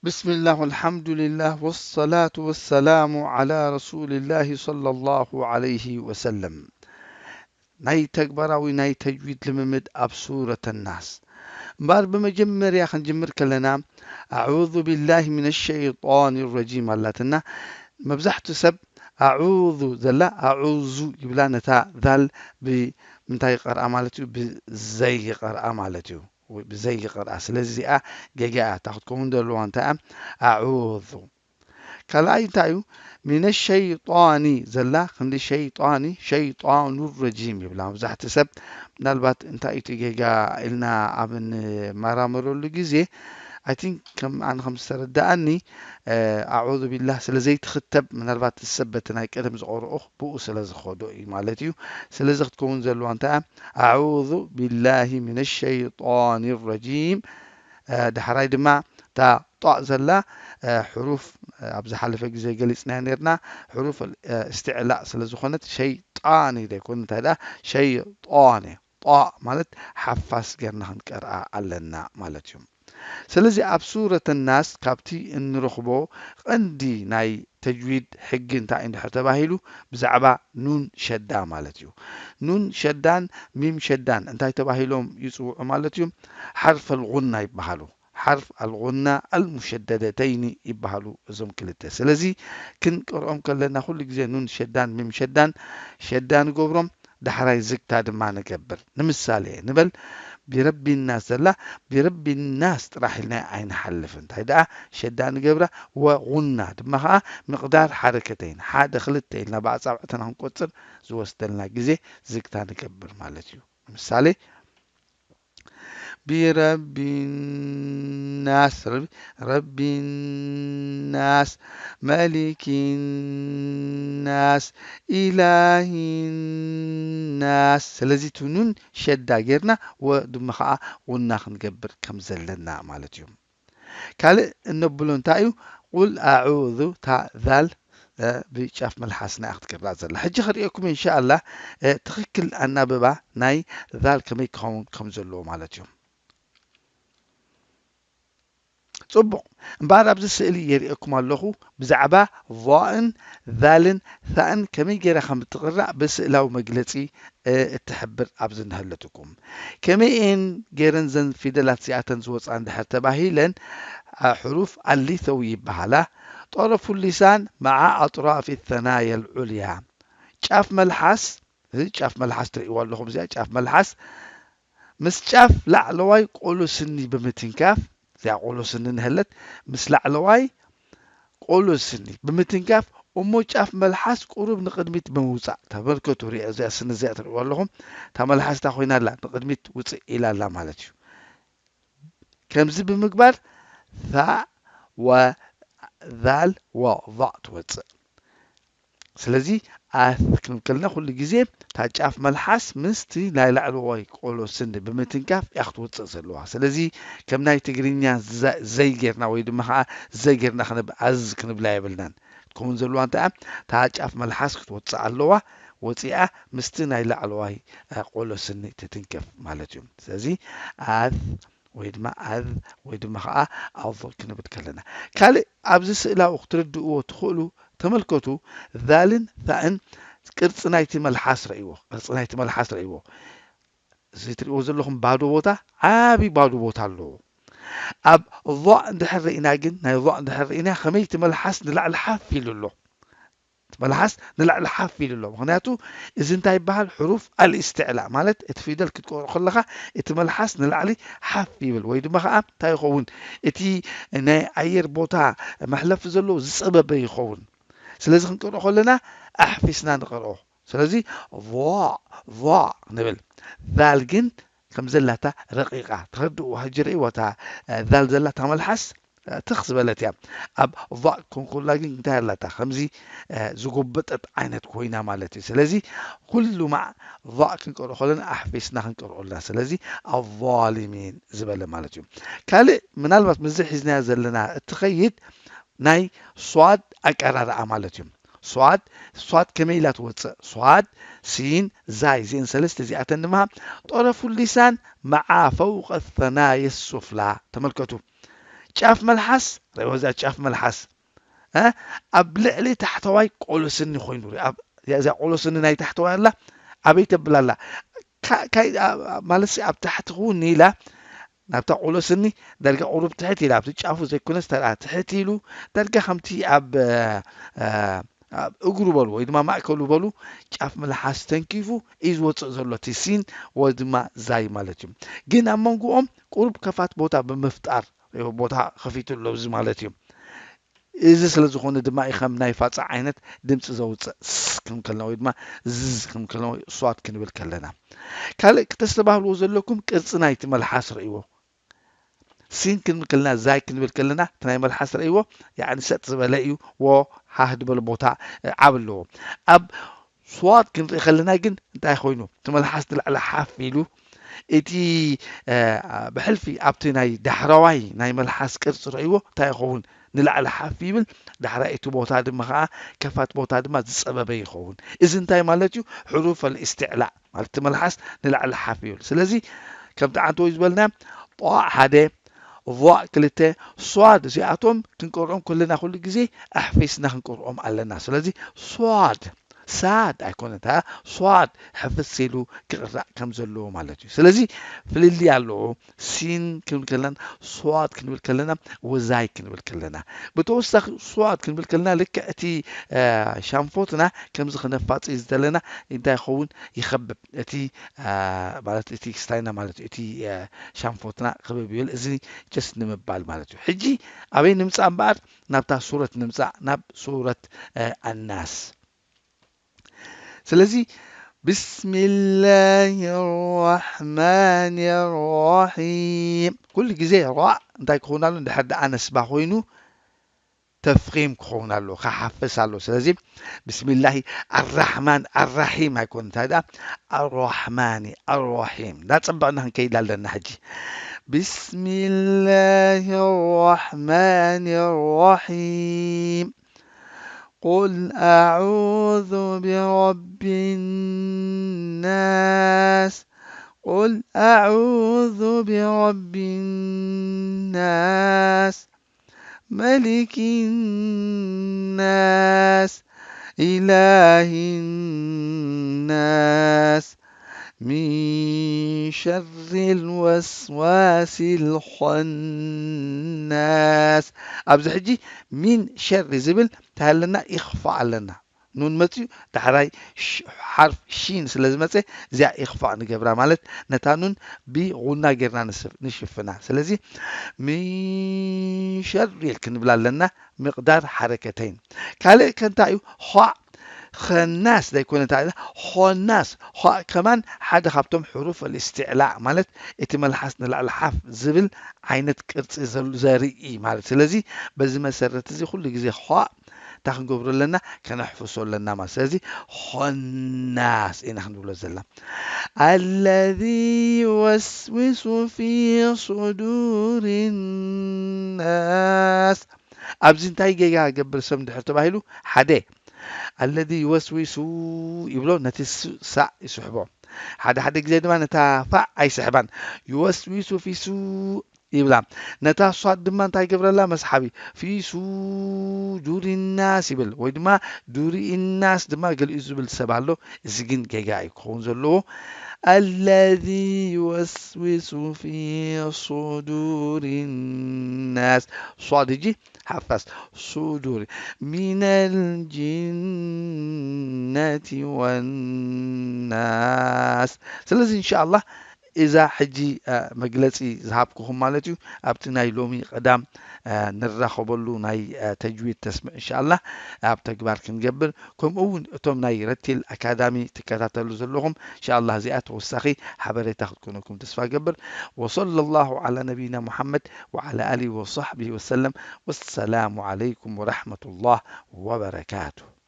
ብስምላህ ወልሓምዱሊላህ ወሰላቱ ወሰላሙ ዓላ ረሱሊላህ ሰለላሁ ዓለይሂ ወሰለም። ናይ ተግባራዊ ናይ ተጅዊድ ልምምድ ኣብ ሱረት ናስ። እምበኣር ብመጀመርያ ክንጅምር ከለና ኣዑዙ ቢላሂ ሚነ ሸይጣን ረጂም ኣላትና። መብዛሕትኡ ሰብ ኣዑዙ ዘላ ኣዑዙ ይብላ፣ ነታ ዛል ብምንታይ ይቐርኣ ማለት እዩ? ብዘይ ይቐርኣ ማለት እዩ። ወይ ብዘይ ይቐርኣ። ስለዚ እዚኣ ጌጋ እያ። እታ ክትከውን ዘለዋ እንታይ እያ? ኣዑዙ። ካልኣይ እንታይ እዩ? ሚነ ሸይጣኒ ዘላ ክንዲ ሸይጣኒ፣ ሸይጣኑ ረጂም ይብላ። መብዛሕትኡ ሰብ ምናልባት እንታይ እዩ እቲ ጌጋ ኢልና ኣብ እንመራመረሉ ግዜ፣ I think ከም ኣነ ከም ዝተረዳኣኒ፣ እ፣ ኣዑዙ ቢላህ ስለ ዘይትኽተብ፣ ምናልባት ሰብ በቲ ናይ ቀደም ዝቐርኦ ብኡ ስለ ዝኸዶ እዩ ማለት እዩ። ስለዚ ክትከውን ዘለዋ እንታይ እያ? ኣዑዙ ቢላሂ ሚነ ሸይጣኒ ረጂም። እ፣ ዳሕራይ ድማ እታ ጧእ ዘላ፣ እ፣ ሕሩፍ፣ እ፣ ኣብ ዝሓለፈ ግዜ ገሊጽናዮ ነርና። ሕሩፍ፣ እ፣ እስትዕላእ ስለ ዝኾነት ሸይጣኒ ዘይኮነ፣ እንታይ ደኣ ሸይጣን እያ። ጧእ ማለት ሓፋስ ጌርና ክንቀርኣ ኣለና ማለት እዩ። ስለዚ ኣብ ሱረት ናስ ካብቲ እንረኽቦ ቀንዲ ናይ ተጅዊድ ሕጊ እንታይ እንድሕር ተባሂሉ፣ ብዛዕባ ኑን ሸዳ ማለት እዩ። ኑን ሸዳን ሚም ሸዳን እንታይ ተባሂሎም ይጽውዑ ማለት እዩ? ሓርፍ ኣልጉና ይበሃሉ። ሓርፍ ኣልጉና ኣልሙሸደደተይኒ ይበሃሉ እዞም ክልተ። ስለዚ ክንቀርኦም ከለና ኩሉ ግዜ ኑን ሸዳን ሚም ሸዳን ሸዳ ንገብሮም፣ ዳሕራይ ዝግታ ድማ ንገብር። ንምሳሌ ንበል፣ ቢረቢ ናስ ዘላ ቢረቢ ናስ ጥራሕ ኢልና ኣይንሓልፍን። እንታይ ደኣ ሸዳ ንገብራ፣ ወጉና ድማ ኸዓ ምቕዳር ሓረከተይን፣ ሓደ ክልተ ኢልና ብኣጻብዕትና ክንቆጽር ዝወስደልና ግዜ ዝግታ ንገብር ማለት እዩ። ንምሳሌ፣ ቢረቢ ናስ፣ ረቢ፣ ረቢ ናስ፣ መሊኪ ናስ፣ ኢላሂ ናስ። ስለዚ እቲ ኑን ሸዳ ጌርና ወ ድማ ኸዓ ጉና ክንገብር ከም ዘለና ማለት እዩ። ካልእ እነብሎ እንታይ እዩ? ቁል ኣዑዙ፣ እታ ዛል፣ እ፣ ብጫፍ መልሓስና እያ ክትቅራእ ዘላ። ሕጂ ክርእየኩም ኢንሻኣላህ፣ እ፣ ትኽክል ኣናብባ ናይ ዛል ከመይ ክኸውን ከም ዘለዎ ማለት እዩ። ጽቡቕ። እምበኣር ኣብዚ ስእሊ የርእየኩም ኣለኹ፣ ብዛዕባ ቫእን ዛልን ታእን ከመይ ገይራ ከም እትቕራእ ብስእላዊ መግለጺ፣ እ፣ እትሕብር ኣብዚ እናሃለትኩም። ከመይ እየን ገይረን ዘን ፊደላት እዚኣተን ዝወጻ እንድሕር ተባሂለን፣ እ፣ ሕሩፍ ኣሊተዊ ይበሃላ። ጠረፉ ሊሳን መዓ ኣጥራፊ ተናያ ልዑልያ። ጫፍ መልሓስ፣ እዚ ጫፍ መልሓስ ትርእይዋ ኣለኹም፣ እዚኣ ጫፍ መልሓስ ምስ ጫፍ ላዕለዋይ ቆሎ ስኒ ብምትንካፍ፣ እዚኣ ቆሎ ስኒ ንህለት፣ ምስ ላዕለዋይ ቆሎ ስኒ ብምትንካፍ፣ እሞ ጫፍ መልሓስ ቁሩብ ንቕድሚት ብምውጻእ። ተመልከቱ፣ ሪኦ፣ እዚኣ ስኒ እዚኣ ትርእይዋ ኣለኹም፣ እታ መልሓስ እታ ኮይና ኣላ፣ ንቕድሚት ውጽእ ኢላ ኣላ ማለት እዩ። ከምዚ ብምግባር፣ ታእ ወ ዛል ወ ቫእ ትወጽእ። ስለዚ ኣት ክንብል ከለና ኩሉ ግዜ እታ ጫፍ መልሓስ ምስቲ ናይ ላዕለዋይ ቆሎ ስኒ ብምትንካፍ እያ ክትወጽእ ዘለዋ። ስለዚ ከም ናይ ትግርኛ ዘ-፣ ዘይ ጌርና ወይ ድማ ኸዓ ዘ ጌርና ክንብ-፣ ኣዝ ክንብላ የብልናን። ክትከውን ዘለዋ እንታይ እያ? እታ ጫፍ መልሓስ ክትወጽእ ኣለዋ። ወጺኣ ምስቲ ናይ ላዕለዋይ፣ እ፣ ቆሎ ስኒ ትትንከፍ ማለት እዩ። ስለዚ ኣት ወይ ድማ ኣዝ ወይ ድማ ኸዓ ኣዝ ክንብል ከለና። ካልእ ኣብዚ ስእላዊ ክትርድእዎ ትኽእሉ፣ ተመልከቱ፣ ዛልን ታእን ቅርጺ ናይቲ መልሓስ ረእይዎ፣ ቅርጺ ናይቲ መልሓስ ረእይዎ። እዚ ትርእይዎ ዘለኹም ባዶ ቦታ፣ ዓቢ ባዶ ቦታ ኣለዎ። ኣብ ዟእ እንድሕር ርኢና ግን፣ ናይ ዟእ እንድሕር ርኢና፣ ከመይ እቲ መልሓስ ንላዕሊ ሓፍ ኢሉ ኣሎ። እቲ መልሓስ ንላዕሊ ሓፍ ኢሉ ኣሎ። ምኽንያቱ፣ እዚ እንታይ ይበሃል? ሕሩፍ ኣልእስትዕላእ፣ ማለት እቲ ፊደል ክትቀርኦ ከለኻ፣ እቲ መልሓስ ንላዕሊ ሓፍ ይብል፣ ወይ ድማ ኸዓ እንታይ ይኸውን? እቲ ናይ ኣየር ቦታ መሕለፊ ዘለዎ ዝጸበበ ይኸውን። ስለዚ ክንቀርኦ ከለና፣ ኣሕፊስና ንቐርኦ። ስለዚ፣ ቧዕ፣ ቧዕ ንብል። ዛል ግን ከም ዘላታ ረቂቓ፣ ተረድእዋ፣ ሕጂ ርእይዋ፣ እታ፣ እ፣ ዛል ዘላታ መልሓስ፣ እ፣ ትኽ ዝበለት እያ። ኣብ ቫእ ኮንኩላ ግን እንታይ ኣላታ? ከምዚ፣ እ፣ ዝጎበጠት ዓይነት ኮይና ማለት እዩ። ስለዚ ኩሉ ማዕ ቫእ ክንቀርኦ ከለና ኣሕፊስና ክንቀርኦ ኣለና። ስለዚ ኣዛሊሚን ዝበለ ማለት እዩ። ካልእ ምናልባት ምስዚ ሒዝናዮ ዘለና እትኸይድ ናይ ሷድ ኣቀራርኣ ማለት እዩ። ሷድ፣ ሷድ ከመይ ኢላ ትወጽእ? ሷድ፣ ሲን፣ ዛይ፣ እዚአን ሰለስተ እዚኣተን ድማ ጠረፉ ሊሳን መዓ ፈውቀ ሰናየ ሱፍላ። ተመልከቱ። ጫፍ መልሓስ ርእይዎ፣ እዛ ጫፍ መልሓስ እ ኣብ ልዕሊ ታሕተዋይ ቆሎ ስኒ ኮይኑ ርኢ። ኣብ እዛ ቆሎ ስኒ ናይ ታሕተዋይ ኣላ ኣበይ ተብል ኣላ? ካ- ካይ- ኣ- ኣ- ማለት ሲ ኣብ ታሕቲ ክውን ኢላ ናብታ ቆሎ ስኒ ዳርጋ ቁሩብ ትሕት ኢላ ኣብቲ ጫፉ ዘይኮነስ ተራ ትሕት ኢሉ ዳርጋ ከምቲ ኣብ እ፣ እ፣ ኣብ እግሩ በሉ ወይ ድማ ማእከሉ በሉ ጫፍ መልሓስ ተንኪፉ እዩ ዝወፅእ ዘሎ እቲ ሲን ወይ ድማ ዛይ ማለት እዩ። ግን ኣብ መንጎኦም ቁሩብ ከፋት ቦታ ብምፍጣር ቦታ ከፊቱ ኣሎ እዚ ማለት እዩ። እዚ ስለ ዝኾነ ድማ እዩ ከም ናይ ፋጻ ዓይነት ድምፂ ዘውፅእ ስ ክንብል ከለና ወይ ድማ ዝዝ ክንብል ከለና ወይ ሷድ ክንብል ከለና። ካልእ ክተስተባህልዎ ዘለኩም ቅርፂ ናይቲ መልሓስ ርእይዎ። ሲን ክንብል ከለና ዛይ ክንብል ከለና እቲ ናይ መልሓስ ርእይዎ ያዕኒ ሰጥ ዝበለ እዩ። ወ ሃህ ዝበለ ቦታ እ፣ ዓብ ኣለዎ። ኣብ ሷድ ክንርኢ ከለና ግን እንታይ ኮይኑ እቲ መልሓስ ንላዕሊ ሓፍ ኢሉ እቲ እ፣ ብሕልፊ ኣብቲ ናይ ዳሕረዋይ ናይ መልሓስ ቅርፂ ርእይዎ እንታይ ይኸውን? ንላዕሊ ሓፍ ይብል። ዳሕራይ እቲ ቦታ ድማ ከዓ ከፋት ቦታ ድማ ዝፀበበ ይኸውን። እዚ እንታይ ማለት እዩ? ሕሩፍ ኣልእስትዕላእ ማለት እቲ መልሓስ ንላዕሊ ሓፍ ይብል። ስለዚ ከምቲ ዓንተወይ ዝበልና ጧዕ ሓደ ቧእ ክልተ ሷድ እዚኣቶም ክንቀርኦም ከለና ኩሉ ግዜ ኣሕፊስና ክንቀርኦም ኣለና። ስለዚ ሷድ ሳድ ኣይኮነን፣ እታ ሷድ ሕፍስ ኢሉ ክቕራእ ከም ዘለዎ ማለት እዩ። ስለዚ ፍልልይ ኣለዎ። ሲን ክንብል ከለና ሷድ ክንብል ከለና ወዛይ ክንብል ከለና ብተወሳኺ ሷድ ክንብል ከለና ልክዕ እቲ እ፣ ሻንፎትና ከምዚ ክነፋጽ እዩ ዘለና እንታይ ይኸውን ይኸብብ እቲ እ፣ ማለት እቲ ክስታይና ማለት እዩ እቲ እ፣ ሻንፎትና ክብብ ይብል እዚ ጀስት ንምባል ማለት እዩ። ሕጂ ኣበይ ንምጻእ እምበኣር ናብታ ሱረት ንምጻእ ናብ ሱረት እ፣ ኣናስ ስለዚ ብስሚላህ ራሕማን ራሒም ኩሉ ግዜ ራእ እንታይ ክኸውን ኣሎ እንድሕር ደኣ ነስባ ኮይኑ ተፍኺም ክኸውን ኣሎ ክሓፍስ ኣሎ ስለዚ ብስሚላሂ ኣራሕማን ኣራሒም ኣይኮን እንታይ ደኣ ኣራሕማኒ ኣራሒም እንዳፀበቕና ክንከይድ ኣለና ሕጂ ብስሚላሂ ራሕማን ራሒም قل أعوذ برب الناس قل أعوذ برب الناس ملك الناس إله الناس من شر الوسواس الخناس ኣብዚ ሕጂ ሚን ሸሪ ዝብል እንታይ ኣለና ኢኽፋእ ኣለና ኑን መፅዩ ዳሕራይ ሓርፍ ሺን ስለ ዝመፀ እዚኣ ኢኽፋእ ንገብራ ማለት ነታ ኑን ብጉና ጌርና ንሽፍና ስለዚ ሚን ሸሪ ክንብል ኣለና ምቕዳር ሓረከተይን ካልእ ከንታ እዩ ኳዕ ኸናስ ዘይኮነ እንታይ ኾናስ ኳዕ ከማን ሓደ ካብቶም ሕሩፍ እልስትዕላእ ማለት እቲ መልሓስ ንላዕሊ ሓፍ ዝብል ዓይነት ቅርፂ ዘርኢ ማለት ስለዚ በዚ መሰረት እዚ ኩሉ ግዜ ኳዕ እንታይ ክንገብሮ ኣለና ከነሕፍሶ ኣለና ማለት ስለዚ ኾናስ ኢና ክንብሎ ዘለና الذي يوسوس في صدور الناس ኣብዚ እንታይ ጌጋ ገብር ሰብ እንድሕር ተባሂሉ ሓደ الذي يوسوس ይብሎ ነቲ ሳእ ይስሕቦ ሓደ ሓደ ግዜ ድማ ነታ ፋእ ኣይስሕባን يوسوس في صدور ይብላ ነታ ሷድ ድማ እንታይ ይገብረላ መስሓቢ في صدور الناس ይብል ወይ ድማ ዱሪ الناس ድማ ገሊኡ ዝብል ሰብ ኣሎ እዚ ግን ጌጋ እዩ ክኸውን ዘለዎ الذي يوسوس في صدور الناس ሷድ ሕጂ ሓፋስ صدور من الجنة والناس ስለዚ إن شاء الله እዛ ሕጂ መግለፂ ዝሃብኩኹም ማለት እዩ ኣብቲ ናይ ሎሚ ቀዳም ንራኸበሉ ናይ ተጅዊድ ተስምዕ እንሻላ ኣብ ተግባር ክንገብር ከምኡ እውን እቶም ናይ ረቲል ኣካዳሚ ትከታተሉ ዘለኹም እንሻላ እዚኣ ተወሳኺ ሓበሬታ ክትኮነኩም ተስፋ ገብር وصلى الله على نبينا محمد وعلى آله وصحبه وسلم والسلام عليكم ورحمة الله وبركاته